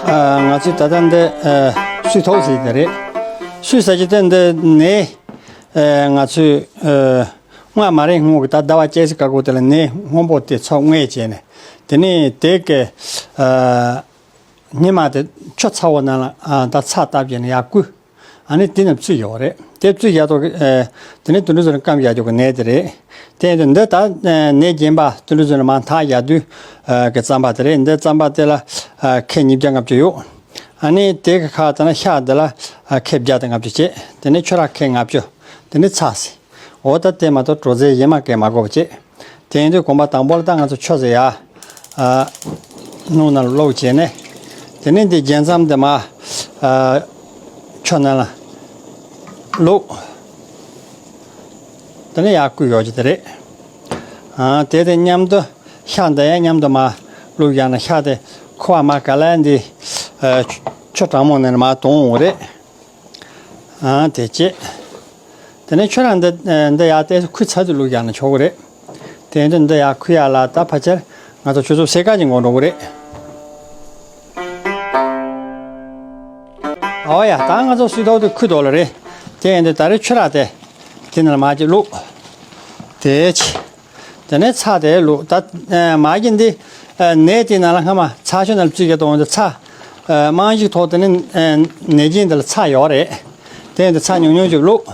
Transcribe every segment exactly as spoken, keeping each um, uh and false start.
ཨ། ང་ཚོས་ད་ལྟ་འདི་ཨ་སུས་ཐོག་ཟེར་གྱི་རེད། སུས་ཟེར་གྱི་དེ་འདི་ནས་ཨ་ང་ཚོས་ཨ་སྔ་མ་རེད་སྔོན་གྱི་ད་ཟླ་བ་བཅད་ཟིག་ག་གོ་དེ་ལ་ནས་སྔོན་པོ་དེ་ཚོ་བརྔོས་བྱས་ནས། དེ་ནས་དེ་གི་ཨ་སྙེ་མ་དེ་ཆུ་ཚ་བོ་ནང་ལ་ཨ་ད་ཚྭ་བཏབ་བྱས་ནས་ཡར་བསྐུས། ཨ་ནི་དེ་ནི་བཙུགས་ཡོད་རེད། དེ་བཙུགས་བཞག་ཐོག་གི་ཨ་དེ་ནི་དུད་འགྲོ་ཚོ་ནི་སྐམ་བཞག་རྒྱུ་གི་ནས་དེ་རེད། དེ་ཡིན་དུས་འདི་ད་ཨ་ནས་རྒན་པ་དུད་འགྲོ་ཚོ་ནི་མ་མཐའ་བཞག་དུས་ཨ་གི་རྩམ་པ་དེ་རེད། འདི་རྩམ་པ་དེ་ལ་ཨ་ཁལ་ཉིས་བརྒྱ་ལྔ་བཅུ་ཡོད། ཨ་ནི་དེ་གི་ཁ་ད་ནི་ཤ་འདི་ལ་ཨ་ཁལ་བརྒྱ་དང་ལྔ་བཅུ་བྱས། དེ་ནི་ཆུ་རགས་ཁལ་ལྔ་བཅུ། དེ་ནི་ཚྭ་ཟེར། འོ་ད་དེ་མ་གཏོགས་གྲོ་རྫས་གཞན་མ་གས་མ་དགོས་པ་བྱས། དེ་ཡིན་དུས་གོམ་པ་དང་པོ་ལ་ད་ང་ཚོ་ཆུ་ཟེར་ཡ། ཨ་སྣུམ་ནང་བླུགས་བྱས་ནས། དེ་ནས་འདི་རྒྱན་རྩམ་འདི་མ་ཨ་ཆུ་ནང་ལ་བླུགས། དེ་ནས་ཡར་བསྐུས་ཡོད་ཀྱི་དེ་རེད། ཨ་དེ་དེ་མཉམ་དུ་ཤ་འདི་ཡང་མཉམ་དུ་མ་བླུགས་ཡང་ན་ཤ་དེ་ཁུ་བ་མ་ག་ལ་འདི་ཨ་ཆུ་གྲང་མོ་ནས་མ་བཏུང་འོང་རེད། ཨ་དེ་བྱས། དེ་ནས་ཁྱོད་རང་འདི་འདི་ཡར་ཏོག་ཙམ་ཁུ་ཚ་དུས་བླུགས་ཡག་ན་ཆོག་གི་རེད། དེ་འདི་འདི་ཡར་ཁུ་ཡག་ལ་ད་ཕལ་ཆེར་ང་ཚོ་ཆུ་ཚོད་ཕྱེད་ཀ་ཅིག་འགོར་འགྲོ་གི་རེད། ཨོ་ཡ། ད་ང་ཚོ་སུས་ཐོག་དུ་ཁུ་དོག་ལ་རེད། དེ་འདི་ད་རེས་ཆུ་རགས་དེ་དེ་ནང་ལ་མར་ཅིག་བླུགས། དེ་བྱས། དེ་ནས་ཚྭ་དེ་བླུགས། ད་ཨ་མ་གི་འདི་ཨ་ནས་དེ་ནང་ལ་སྔ་མ་ཚྭ་ཆུ་ནང་ལ་བཙུགས་ཀྱི་གཏོང་འདི་ཚྭ་ཨ་རྨང་གཞིའི་ཐོག་དེ་ནས་ཨ་ནས་རྒྱན་འདི་ལ་ཚྭ་ཡོད་རེད། དེ་འདི་ཚྭ་ཉུང་ཉུང་ཅིག་བླུགས།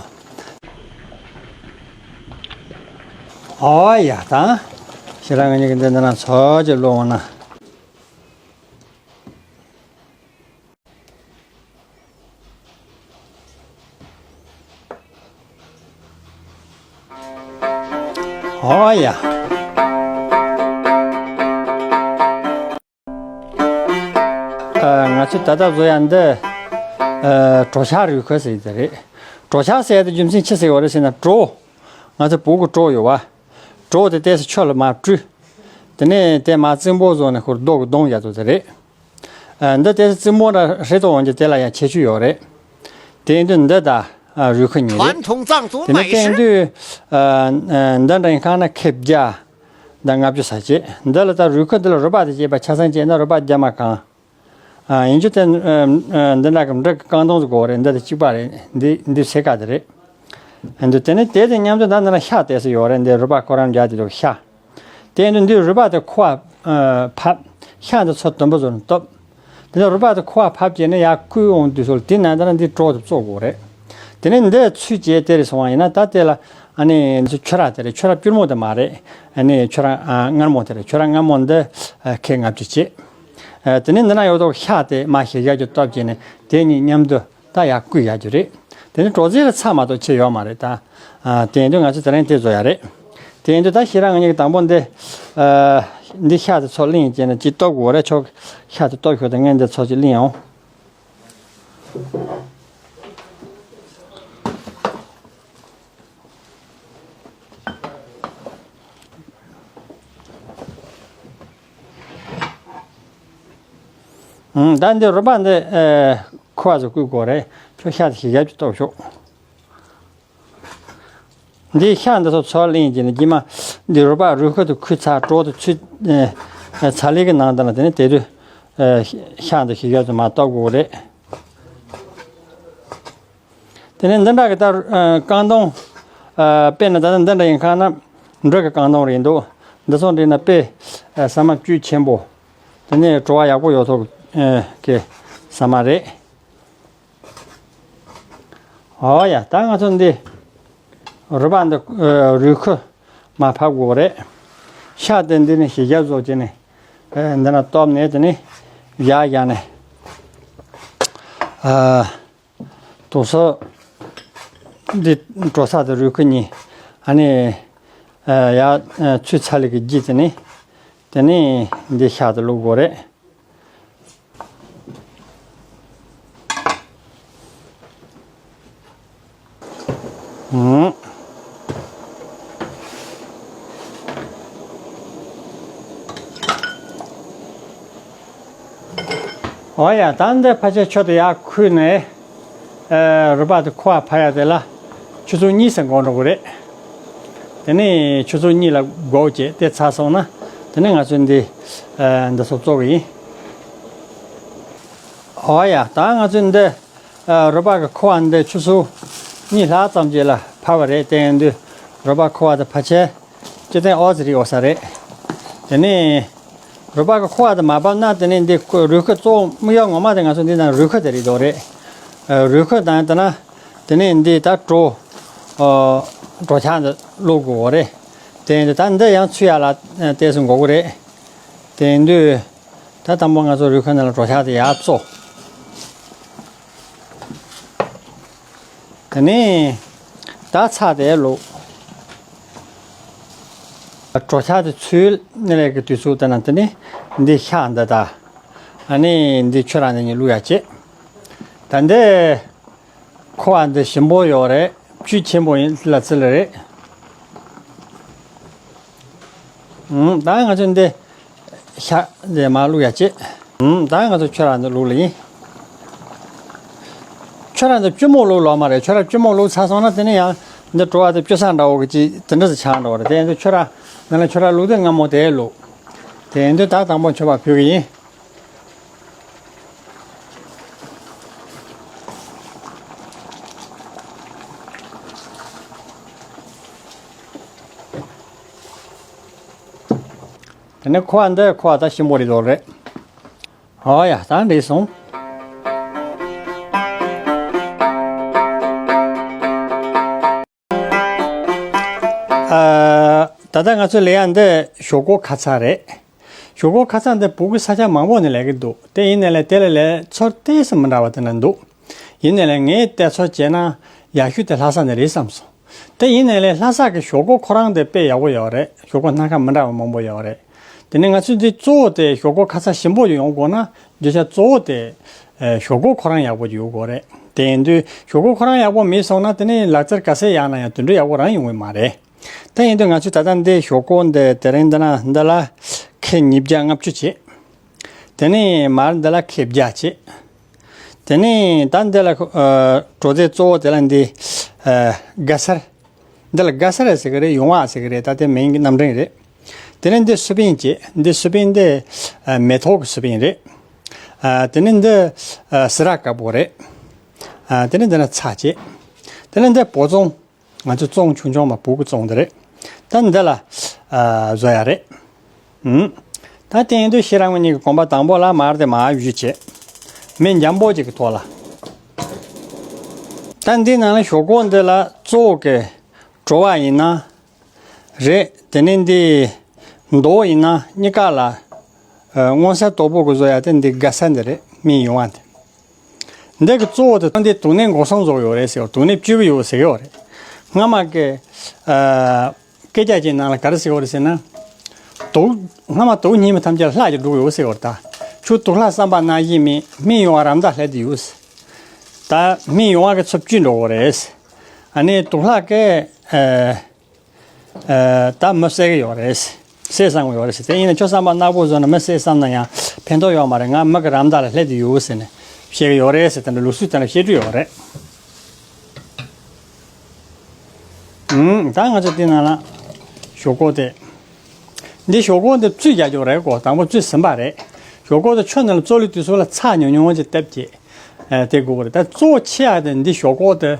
ཨོ་ཡ། ད་ཞེ་དྲག་ང་གཉིས་ཀྱི་འདི་འདི་ནང་ཚོ་ཅིག་བླུགས་འོང་ན། ཨོ་ཡ། ཨ་ང་ཚོས་ད་ལྟ་བཟོ་ཡ་འདི་ཨ་གྲོ་ཆག་རུས་ཁུ་ཟེར་གྱི་རེད། གྲོ་ཆག་ཟེར་ཡ་དེ་རྒྱུ་མཚན་ཅི་ཟེར་བ་རེད་ཟེར་ན། གྲོ། ང་ཚོ་བོད་ཀྱི་གྲོ་ཡོད་བ། གྲོ་དེ་ཏོག་ཙམ་ཆུ་ལ་མར་བཀྲུས། དེ་ནས་དེ་མར་རྩིང་པོ་བཟོས་ནས་ཁོར་རྡོ་གིས་བརྡུངས་ཡ་དེ་རེད། ཨ་འདི་ཏོག་ཙམ་རྩིང་པོ་འདྲ་ཧྲིལ་ཏོག་འོང་རྒྱུ་དེ་ལ་ཡང་ཁྱད་ཆོས་ཡོད་རེད། དེ་ཡིན་དུས་འདི་དང་ཨ་རུས་ཁུ་གཉིས་རེད། དེ་ནས་བསྟན་དུས་ཨ་ཨ་འདི་འདྲ་ཡིན་ཁ་ན་ཁལ་བརྒྱ་དང་ལྔ་བཅུ་ཟེར་བྱས། འདི་ལ་ད་རུས་ཁུ་འདི་ལ་རུས་པ་དེ་བྱས་པ་ཆ་ཚང་བྱས་ན་རུས་པ་རྒྱ་མ་གང་། ཨ་ཡིན་རྒྱུ་དེ་ཨ་ཨ་འདི་འདྲ་གི་འབྲུ་གི་རྐང་དོང་ཟིག་དགོས་རེད། འདི་དེ་གཅིག་པ་རེད། འདི་འདི་ཕྱེད་ཀ་དེ་རེད། འདི་དེ་ནས་དེ་དེ་མཉམ་དུ་ད་འདི་ན་ཤ་ཏོག་ཙམ་ཡོད་རེད། འདི་རུས་པ་ཁོ་རང་རྒྱག་དེ་འདུག་ཤ། དེ་ཡིན་དུས་འདི་རུས་པ་དེ་ཁུ་བ་ཨ་ཕབ། ཤ་འདི་ཚོ་དུམ་བུ་བཟོས་ནས་གཏུབ། དེ་ནས་རུས་པ་དེ་ཁུ་བ་ཕབ་བྱས་ནས་ཡར་བསྐུས་འོང་དུས་སོགས་དེ་ནང་ལྟར་འདི་གྲོ་དེ་བཙོ་དགོས་རེད། དེ་ནས་འདི་ཚུད་བྱས་དེ་རེད་སོང་བ་ཡིན་ན། ད་དེ་ལ་ཨ་ནི་ཆུ་རགས་དེ་རེད། ཆུ་རགས་སྐྱུར་མོ་དེ་མ་རེད། ཨ་ནི་ཆུ་རགས་ཨ་མངར་མོ་དེ་རེད། ཆུ་རགས་མངར་མོ་འདི་ཨ་ཁལ་ལྔ་བཅུ་བྱས། ཨ་དེ་ནས་འདི་ན་ཡོད་དོ་ཤ་དེ་མར་ཞིབ་ཞིབ་ཅིག་གཏུབ་བྱས་ནས་དེ་གཉིས་མཉམ་དུ་ད་ཡར་བསྐུས་བཞག་རྒྱུ་རེད། དེ་ནས་གྲོ་རྫས་ལ་ཚྭ་མ་གཏོགས་ཆེ་ཡོད་མ་རེད་ད། ཨ་དེ་ཡིན་དུས་ང་ཚོས་དེ་རིང་དེ་བཟོ་ཡ་རེད། དེ་ཡིན་དུས་ད་ཞེ་དྲག་ང་གཉིས་ཀྱིས་དང་པོ་འདི་ཨ་འདི་ཤ་དེ་ཚོ་བླུགས་བྱས་ནས་ཅིག་གཏུབ་དགོས་རེད། ཁྱོད་ཤ་དེ་གཏུབ་ཤོག་དང་། ངས་འདི་ཚོ་ཅིག་བླུགས་འོང་། ཨང་། ད་འདི་རུས་པ་འདི་ཨེ་ཁུ་བ་ཚོ་བསྐུས་དགོས་རེད། ཁྱོད་ཤ་དེ་ཞིབ་ཞིབ་ཅིག་གཏུབ་ཤོག། འདི་ཤ་འདི་ཚོ་ཚོ་བླུགས་བྱས་ནས་རྗེས་མ་འདི་རུས་པ་རུས་ཁུ་དེ་ཁུ་ཚ། གྲོ་དེ་ཚུད། ཨེ་ཚ་ལེ་གི་ནང་དེ་ལ་དེ་ནས་དེ་དུས་ཨེ་ཤ་འདི་ཞིབ་ཞིབ་ཅིག་མར་གཏུབ་དགོས་རེད། དེ་ནས་འདི་འདྲ་གི་ད་ཨ་རྐང་དོང་། ཨ་དཔེར་ན་ད་ལྟ་འདི་འདྲ་ཡིན་ཁ་ན་འབྲུ་གི་རྐང་དོང་རེད་འདུག། འདི་ཚོ་འདྲ་ན་དཔེ་ཨ་ཟ་མ་བཅུད་ཆེན་པོ། དེ་ནས་བྲོ་བ་ཡག་པོ་ཡོད་ཐོག་ཨ་གི་ཟ་མ་རེད། ཨོ་ཡ། ད་ང་ཚོ་འདི་རུས་པ་འདི་ཨ་རུས་ཁུ་མར་ཕབ་དགོས་རེད། ཤ་དེ་འདི་ནས་ཞིབ་ཞིབ་བཟོ་བྱས་ནས་ཨ་འདི་ན་གཏུབ་ནས་དེ་ནས་བཞག་བཞག་ནས་ཨ། དུ་སོ་འདི་གྲོ་ས་དང་རུས་ཁུ་གཉིས། ཨ་ནི་ཨ་ཡ་ཨ་ཚུད་ཚ་ལེ་གི་རྗེས་དེ་ནི་དེ་ནི་འདི་ཤ་དེ་བླུགས་དགོས་རེད། ཨང་། ཨོ་ཡ། ད་འདི་ཕལ་ཆེར་ཆུ་དེ་ཡར་ཁུས་ནས་ཨ་རུས་པ་དེ་ཁུ་བ་ཕབ་ཡ་དེ་ལ་ཆུ་ཚོད་གཉིས་ཙམ་འགོར་འགྲོ་གི་རེད། དེ་ནས་ཆུ་ཚོད་གཉིས་ལ་སྒུག་བྱས་དེ་ཚར་སོང་ན་དེ་ནས་ང་ཚོས་འདི་ཨ་འདི་ཚོ་བཙོ་གི་ཡིན། ཨོ་ཡ། ད་ང་ཚོས་འདི་ཨ་རུས་སྦལ་གྱི་ཁུ་བ་འདི་ཆུ་ཚོད་གཉིས་ལྷག་ཙམ་ཅིག་ལ་ཕབ་པ་རེད། དེ་ཡིན་དུས་རུས་སྦལ་ཁུ་བ་དེ་ཕལ་ཆེར་སྤྱིར་བཏང་ཨོ་ཙི་རིགས་ཡོད་ས་རེད། དེ་ནས་རུས་སྦལ་གྱི་ཁུ་བ་དེ་མ་ཕབ་ན། དེ་ནས་འདི་རུས་ཁུ་གཙོ་བོ་དམིགས་ཡུལ་ངོ་མ་དེ་ང་ཚོ་འདི་ནང་རུས་ཁུ་དེ་རེད་འདུག་རེད། ཨ་རུས་ཁུ་དང་། དེ་ན་དེ་ནས་འདི་ད་གྲོ་ཨ་གྲོ་ཆག་འདི་བླུག་དགོས་རེད། དེ་ཡིན་དུས་ད་འདི་ཡང་ཚུད་ཡག་ལ་ཨ་ཏོག་ཙམ་འགོར་གི་རེད། དེ་ཡིན་དུས་ད་དང་པོ་ང་ཚོ་རུས་ཁུ་འདི་ལ་གྲོ་ཆག་དེ་ཡར་བཙོ། དེ་ནས་ད་ཚྭ་དེ་བླུག། གྲོ་ཆག་དེ་ཚུད་ནས་ལས་ཀྱི་དུས་ཚོད་དེ་ན། དེ་ནས་འདི་ཤ་འདི་དང་། ཨ་ནི་འདི་ཁྱོད་རང་འདི་གཉིས་བླུག་ཡག་བྱེད། ད་འདི་ཁུ་བ་འདི་ཞིམ་པོ་ཡོད་རེད། བཅུད་ཆེན་པོ་ཡིན་ལ་ཚིལ་རེད། ཨུམ། ད་ང་ཚོས་འདི་ཤ་འདི་མར་བླུག་ཡག་བྱེད། ཨུམ། ད་ང་ཚོ་ཁྱོད་རང་འདི་བླུག་ལ་ཡིན། ཁྱོད་རང་འདི་བཅུད་མོ་བླུག་ལོག་མ་རེད། ཁྱོད་རང་བཅུད་མོ་བླུག་ཚར་སོང་ན་དེ་ནས་ཡང་འདི་བྲོ་བ་དེ་བཅུད་ཚང་འདྲ་བོ་གི་ཅིག་དེ་འདྲ་ཟིག་ཆགས་འགྲོ་བ་རེད། དེ་ཡིན་དུས་ཁྱོད་རང་འདི་ལ་ཁྱོད་རང་བླུག་དུས་སྔ་མོ་དེ་བླུག། དེ་ཡིན་དུས་ད་དང་པོ་མཆོད་པ་ཕུལ་གི་ཡིན། དེ་ནས་ཁུ་བ་འདི་ཁུ་བ་ད་ཞིམ་པོ་རེད་འདུག་རེད། ཨོ་ཡ། ད་འགྲིག་སོང་། ཨ། ད་ལྟ་ང་ཚོས་ལེན་ཡག་འདི་ཞོག་ཁོག་ཁ་ཚ་རེད། ཞོག་ཁོག་ཁ་ཚ་འདི་བོད་ཀྱི་ས་ཆ་མང་པོ་ནས་ལེན་གྱི་འདུག་དེ་ཡིན་ནའི་ལས་དེ་ལ་ལས་ཚོར་ཏོག་ཙམ་མི་འདྲ་བ་དེ་འདྲ་འདུག་ཡིན་ནའི་ལས་ངས་བལྟས་ཚོད་བྱས་ན་ཡག་ཤོས་དེ་ལྷ་ས་འདི་རེད་བསམ་སོང་། དེ་ཡིན་ནའི་ལས་ལྷ་ས་གི་ཞོག་ཁོག་ཁོ་རང་དེ་དཔེ་ཡག་པོ་ཡོད་རེད། ཞོག་ཁོག་སྣ་ཁ་མི་འདྲ་བ་མང་པོ་ཡོད་རེད། དེ་ནས་ང་ཚོས་འདི་གཙོ་བོ་དེ་ཞོག་ཁོག་ཁ་ཚ་ཞིམ་པོ་ཡོང་དགོས་ན་རྒྱུ་ཆ་གཙོ་བོ་དེ་ཨེ་ཞོག་ཁོག་ཁོ་རང་ཡག་པོ་ཡོད་དགོས་རེད། དེ་ཡིན་དུས་ཞོག་ཁོག་ཁོ་རང་ཡག་པོ་མེད་སོང་ན་དེ་ནས་ལག་རྩལ་ག་ཚད་ཡག་ན་ཡང་དེ་འདྲ་ཡག་པོ་རང་ཡོང་གི་མ་རེད། དེ་ཡིན་དུས་ང་ཚོས་ད་ལྟ་འདི་ཞོག་ཁོག་འདི་དེ་རིང་འདི་ན་འདི་ལ་ཁེ་ཉིས་བརྒྱ་ལྔ་བཅུ་བྱེད། དེ་ནས་མར་འདི་ལ་ཁེ་བརྒྱ་བྱེད། དེ་ནས་ད་འདི་ལ་ཨ་གྲོ་རྫས་གཙོ་བོ་དེ་ལ་འདི་ཨ་ག་ས་ར། འདི་ལ་ག་ས་ར་ཟེར་གི་རེད། ཡོང་བ་ཟེར་གི་རེད། ད་དེ་མིང་གི་རྣམ་གྲངས་རེད། དེ་ནས་འདི་སུ་པིན་བྱེད། འདི་སུ་པིན་འདི་ཨ་མེ་ཏོག་གི་སུ་པིན་རེད། ཨ་དེ་ནས་འདི་ཨ་སི་ར་དཀར་པོ་རེད། ཨ་དེ་ནས་འདི་ན་ཚྭ་བྱེད། དེ་ནས་འདི་བོ་ཙོང་། ང་ཚོ་ཙོང་ཆུང་ཆུང་མ་བུ་གི་ཙོང་དེ་རེད། ད་འདི་ལ་ཨ་བཟོ་ཡ་རེད། ཨུམ། ད་དེ་ཡིན་དུས་ཤེས་རང་མི་གཉིས་ཀྱི་གོམ་པ་དང་པོ་ལ་མར་དེ་མར་བཞུ་བྱེད། མེ་འཇམ་པོ་ཅིག་གི་ཐོག་ལ། ད་འདི་ནང་ལ་ཞོག་ཁོག་འདི་ལ་གཙོ་བོ་གི་བྲོ་བ་ཡིན་ན་རེད། དེ་ནས་འདི་མདོག་ཡིན་ན་གཉིས་ཀ་ལ་ཨ་མངོན་གསལ་དོད་པོ་གི་བཟོ་ཡ་དེ་འདི་ག་ས་འདི་རེད། མིང་ཡོང་བ་དེ། འདི་གི་གཙོ་བོ་དེ་འདི་དུག་ནད་འགོག་སྲུང་བཟོ་གི་ཡོད་རེད་ཟེར་བ། དུག་ནད་བཅོས་ཀྱི་ཡོད་ཟེར་གི་ཡོད་རེད། སྔ་མ་གི་ཨ་སྐད་ཆ་ཅིག་ནང་ལ་ག་རེ་ཟེར་གི་ཡོད་རེད་ཟེར་ན། དུག་སྔ་མ་དུག་རྙིང་མ་ཐམས་ཅད་ལྷག་གིས་འགྲོ་གི་ཡོད་ཟེར་གི་ཡོད་རེད། ད་ཁྱོད་དུག་ལྷག་བསམ་པ་ནང་བཞིན་མིན། སྨན་ཡོང་བ་རམ་འདེགས་སླེབས་བསྡད་ཡོད་ཟེར། ད་སྨན་ཡོང་བ་གི་ཚབས་བཅུད་འགྲོ་གི་རེད་ཟེར། ཨ་ནི་དུག་ལྷག་གིས་ཨ། ཨ་ད་མི་བསད་གི་ཡོད་རེད། བསད་བསམ་གི་ཡོད་རེད་ཟེར། དེ་ཡིན་ན་ཁྱོད་བསམ་པ་ནག་པོ་བཟོས་ན་མི་བསད་བསམ་ན་ཡང་ཕན་ཐོགས་ཡོད་མ་རེད། ང་མི་གི་རམ་འདེགས་ལ་སླེབས་བསྡད་ཡོད་ཟེར་ནས་བཤད་གི་ཡོད་རེད་ཟེར། དེ་འདྲ་ལུགས་སྲོལ་དེ་འདྲ་བཤད་རྒྱུ་ཡོད་རེད། ཨུམ། ད་ང་ཚོ་དེ་ནང་ལ་ཞོག་ཁོག་དེ། འདི་ཞོག་ཁོག་འདི་བཙོས་རྒྱག་རྒྱུ་རེད་གོ། དང་པོ་བཙོས་ཟིན་པ་རེད། ཞོག་ཁོག་དེ་ཆུ་ནང་ལ་བཙོ་ལེ་དུས་ཚོད་ལ་ཚྭ་ཉུང་ཉུང་ཅིག་བཏབ་བྱས། ཨ་དེ་དགོས་རེད། ད་གཙོ་བོ་ཆེ་ཡ་དེ་འདི་ཞོག་ཁོག་དེ།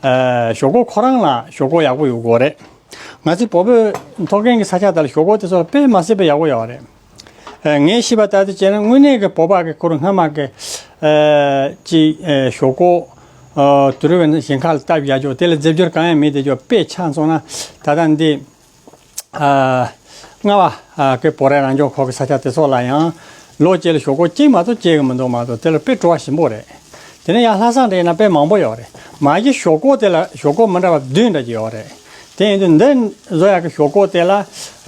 ཨ་ཞོག་ཁོག་ཁོ་རང་ལ་ཞོག་ཁོག་ཡག་པོ་ཡོད་དགོས་རེད། ང་ཚོའི་བོད་པའི་ཐོག་རྒན་གྱི་ས་ཆ་དག་ལ་ཞོག་ཁོག་དེ་ཚོ་ལ་དཔེ་མ་སྲིད་པའི་ཡག་པོ་ཡོད་རེད། ཨ་ངས་ཤེས་པ་ལྟར་དུ་བྱས་ན་དངོས་གནས་ཀྱི་བོད་པ་གི་ཁོ་རང་སྔ་མ་གི་ཨ་ཅིག་ཨ་ཞོག་ཁོག་ཨ་དུ་རུ་བའི་ཞིང་ཁ་ལ་བཏབ་ཡག་ཅོག་དེ་ལ་རྫས་སྦྱོར་གང་ཡང་མེད་དེ་ཅོག་དཔེ་ཆ་མཚོན་ན་ད་ལྟ་འདི། ཨ་རྔ་བ་ཨ་གི་བོད་རིགས་རང་སྐྱོང་ཁུལ་གྱི་ས་ཆ་དེ་ཚོ་ལ་ཡང་ལོ་གཅིག་ལ་ཞོག་ཁོག་གཅིག་མ་གཏོགས་སྐྱེ་གི་མི་འདུག་མ་གཏོགས། དེ་ལ་དཔེ་བྲོ་བ་ཞིམ་པོ་རེད། དེ་ནས་ཡང་ལྷ་ས་འདྲ་ཡིན་ན་དཔེ་མང་པོ་ཡོད་རེད། མ་གཞི་ཞོག་ཁོག་དེ་ལ་ཞོག་ཁོག་མི་འདྲ་བ་བདུན་འདྲ་ཅིག་ཡོད་རེད། དེ་ཡིན་དུས་འདི་བཟོ་ཡག་གི་ཞོག་ཁོག་དེ་ལ་ཨ་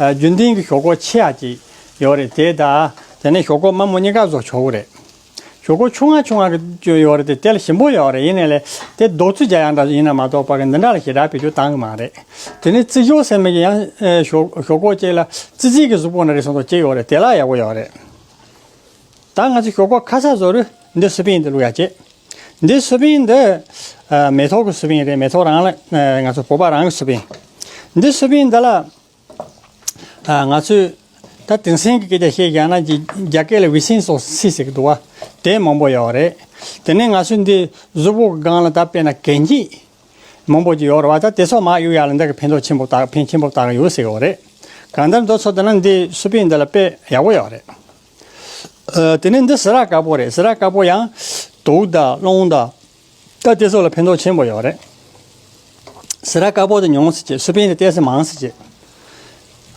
རྒྱུན་ལྡན་གྱི་ཞོག་ཁོག་ཆེ་ཡག་ཅིག་ཡོད་རེད། དེ་དང་དེ་ནས་ཞོག་ཁོག་དམའ་མོ་གཉིས་ཀ་བཟོ་ཆོག་གི་རེད། ཞོག་ཁོག་ཆུང་ང་ཆུང་ང་གི་ཅོ་ཡོད་རེད་དེ། དེ་ལ་ཞིམ་པོ་ཡོད་རེད། ཡིན་ནའི་ལས་དེ་རྡོག་བཙུགས་རྒྱག་ཡག་འདྲ་ཡིན་ན་མ་གཏོགས་ཕ་གི་འདི་འདྲ་ལ་ཞེ་དྲག་བེད་སྤྱོད་བཏང་གི་མ་རེད། དེ་ནས་རྩི་ཞོག་ཟེར་མི་གི་ཡང་ཨེ་ཞོག་ཞོག་ཁོག་ཅིག་ལ་ཙི་ཙི་གི་གཟུགས་པོ་འདྲ་རེ་སོང་ཙང་ཅིག་ཡོད་རེད། དེ་ལ་ཡག་པོ་ཡོད་རེད། ད་ང་ཚོ་ཞོག་ཁོག་ཁ་ཚ་བཟོ་རུ་འདི་སུ་པིན་འདི་བླུག་ཡག་བྱེད། འདི་སུ་པིན་འདི་ཨ་མེ་ཏོག་གི་སུ་པིན་རེད། མེ་ཏོག་རང་ལ་ཨ་ང་ཚོ་བོད་པ་རང་གི་སུ་པིན། འདི་སུ་པིན་འདི་ལ། ཨ་ང་ཚོས་ ད་དེང་སང་གི་སྐད་ཆ་བཤད་ཀྱང་ན་རྒྱ་རྒྱ་སྐད་ལ་ཝི་སིན་སོགས་སི་ཟེར་གི་འདུག་བ། དེ་མང་པོ་ཡོད་རེད། དེ་ནས་ང་ཚོ་འདི་གཟུགས་པོ་གི་སྒང་ལ་ད་དཔེར་ན་གད་སྙིགས་མང་པོ་ཅིག་ཡོད་རེད་བ། ད་དེ་ཚོ་མར་གཡུག་ཡག་ལ་འདི་གི་ཕན་ཐོགས་ཆེན་པོ་ད་ཕན་ཆེན་པོ་བཏགས་ཡོད་ཟེར་གི་ཡོད་རེད། གང་ལྟར་མདོ་ཚོ་དེ་ན་འདི་སུ་པིན་འདི་ལ་དཔེ་ཡག་པོ་ཡོད་རེད། ཨ། དེ་ནས་འདི་སི་ར་དཀར་པོ་རེད། སི་ར་དཀར་པོ་ཡང་དུག་དང་རླུང་དང་ད་དེ་ཚོ་ལ་ཕན་ཐོགས་ཆེན་པོ་ཡོད་རེད། སི་ར་དཀར་པོ་དེ་ཉུང་ཟེར་གྱི། སུ་པིན་དེ་ཏོག་ཙམ་མང་ཟེར་གྱི།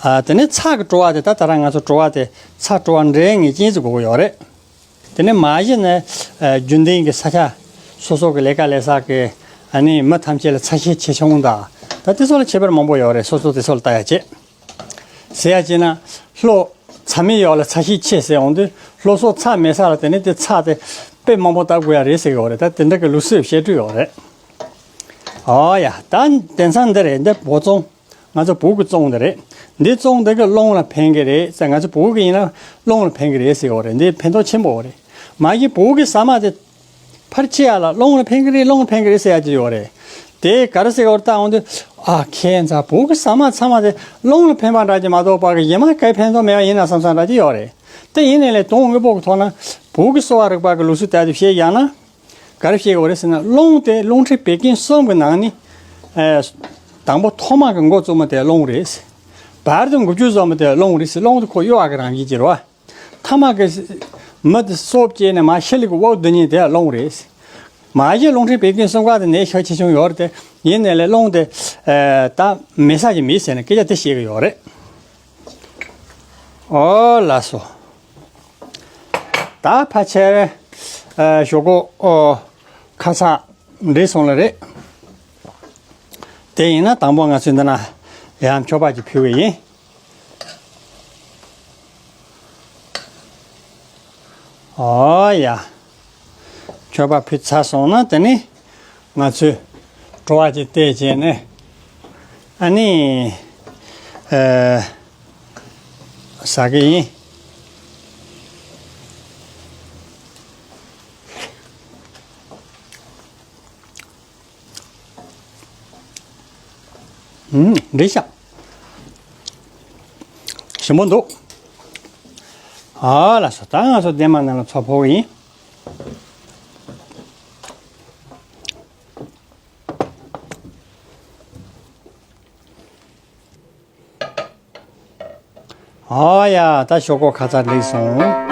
ཨ། དེ་ནས་ཚྭ་གི་བྲོ་བ་དེ་ད་ད་རང་ང་ཚོ་བྲོ་བ་དེ་ཚྭ་བྲོ་བ་འདྲེས་ངེས་ཅན་ཟེར་དགོས་ཀྱི་ཡོད་རེད། དེ་ནས་མ་གཞི་ནས་ཨ་རྒྱུན་ལྡན་གྱི་ས་ཆ་སོ་སོ་གི་ལས་ཀ་ལས་ས་གི་ཨ་ནི་མི་ཐམས་ཅད་ལ་ཚ་ཤས་ཆེ་ཆུང་དང་ད་དེ་ཚོ་ལ་ཁྱད་པར་མང་པོ་ཡོད་རེད། སོ་སོ་དེ་ཚོ་ལ་ལྟ་ཡག་བྱེད། ཟེར་ཡ་བྱས་ན་ལྷོ་ཚྭ་མེད་ཡོག་ལ་ཚ་ཤས་ཆེ་ཟེར་འོང་དུས་ལྷོ་སོག་ཚྭ་མེད་ས་ལ་དེ་ནས་དེ་ཚྭ་དེ་དཔེ་མང་པོ་བཏབ་དགོས་ཡ་རེད་ཟེར་གི་ཡོད་རེད། ད་དེ་འདྲ་གི་ལུགས་སྲོལ་བཤད་སྲོལ་ཡོད་རེད། ཨོ་ཡ། ད་དེང་སང་འདི་རེད། འདི་བོད་བཙོང་། ང་ཚོ་བོད་ཀྱི་བཙོང་འདི་རེད། འདི་བཙོང་འདི་གི་རླུང་ལ་ཕན་གི་རེད་ཟེར། ང་ཚོ་བོད་ཀྱི་ཡིན་ན་རླུང་ལ་ཕན་གི་རེད་ཟེར་གི་ཡོད་རེད། འདི་ཕན་ཐོགས་ཆེན་པོ་ཡོད་རེད། མ་གཞི་བོད་ཀྱི་ཟ་མ་དེ་ཕར་ཕྱི་ཡ་ལ་རླུང་ལ་ཕན་གི་རེད། རླུང་ལ་ཕན་གི་རེད་ཟེར་ཡ་ཅིག་ཡོད་རེད། དེ་ག་རེ་ཟེར་གི་ཡོད་རེད། ད་འོང་དུས་ཨ་ཁྱེད་ཚ་བོད་ཀྱི་ཟ་མ་ཚང་མ་དེ་རླུང་ལ་ཕན་པ་འདྲ་ཅིག་མ་གཏོགས་ཕ་གི་གཞན་མ་གའི་ཕན་ཐོགས་མེད་པ་ཡིན་ན་བསམ་བསམ་འདྲ་ཅིག་ཡོད་རེད། དེ་ཡིན་ནའི་ལས་དོན་དངོས་པོ་གི་ཐོག་ན་བོད་ཀྱི་གསོ་བ་རིག་པ་གི་ལུགས་སྲོལ་ལྟར་དུ་བཤད་ཡག་ན། ག་རེ་བཤད་དགོས་རེད་ཟེར་ན། རླུང་དེ་རླུང་མཁྲིས་བད་ཀན་གསུམ་གྱི་ནང་ནས། ཨ། དང་པོ་ཐོག་མ་གི་འགོ་བཙུགས་མི་དེ་རླུང་རེད། བར་དུ་འགོ་བཅུད་བཟོ་མི་དེ་རླུང་རེད་ཟེར། རླུང་དེ་ཁོ་གཡོ་བ་གི་རང་བཞིན་གྱི་རེད་བ། ཐ་མ་གི་མི་དེ་སྲོག་བཅད་ནས་མར་ཤི་ལི་གི་འོག་བསྡུ་མཁན་དེ་རླུང་རེད། མ་གཞི་རླུང་མཁྲིས་བད་ཀན་གསུམ་ཀ་དེ་ནད་ཤུགས་ཆེ་ཆུང་ཡོད་རེད་དེ། ཡིན་ནའི་ལས་རླུང་དེ། ཨ། ད་མེད་ས་ཅིག་མེད་ཟེར་ནས་སྐད་ཆ་དེ་བཤད་གི་ཡོད་རེད། ཨོ་ལགས་སོ། ད་ཕལ་ཆེར་ཨ་ཞོག་ཁོག་ཨོ་ཁ་ཚ་འགྲིག་སོང་ལ་རེད། དེ་ཡིན་ན་དང་པོ་ང་ཚོས་འདི་ན་ཡང་མཆོད་པ་ཅིག་ཕུལ་བ་ཡིན། ཨོ་ཡ། མཆོད་པ་ཕུལ་ཚར་སོང་ན་དེ་ནི་ང་ཚོས་བྲོ་བ་ཅིག་བལྟས་བྱས་ནས་ཨ་ནི་ཨ་ཟ་གི་ཡིན། ཨུམ། འགྲིག་ཤག་ཞིམ་པོ་འདུག་ཨ་ལགས་སོ། ད་ང་ཚོ་ལྡན་མ་ནང་ལ་ཚོ་ཕོག་གི་ཡིན། ཨོ་ཡ། ད་ཞོག་ཁོག་ཁ་ཚ་འགྲིག་སོང་།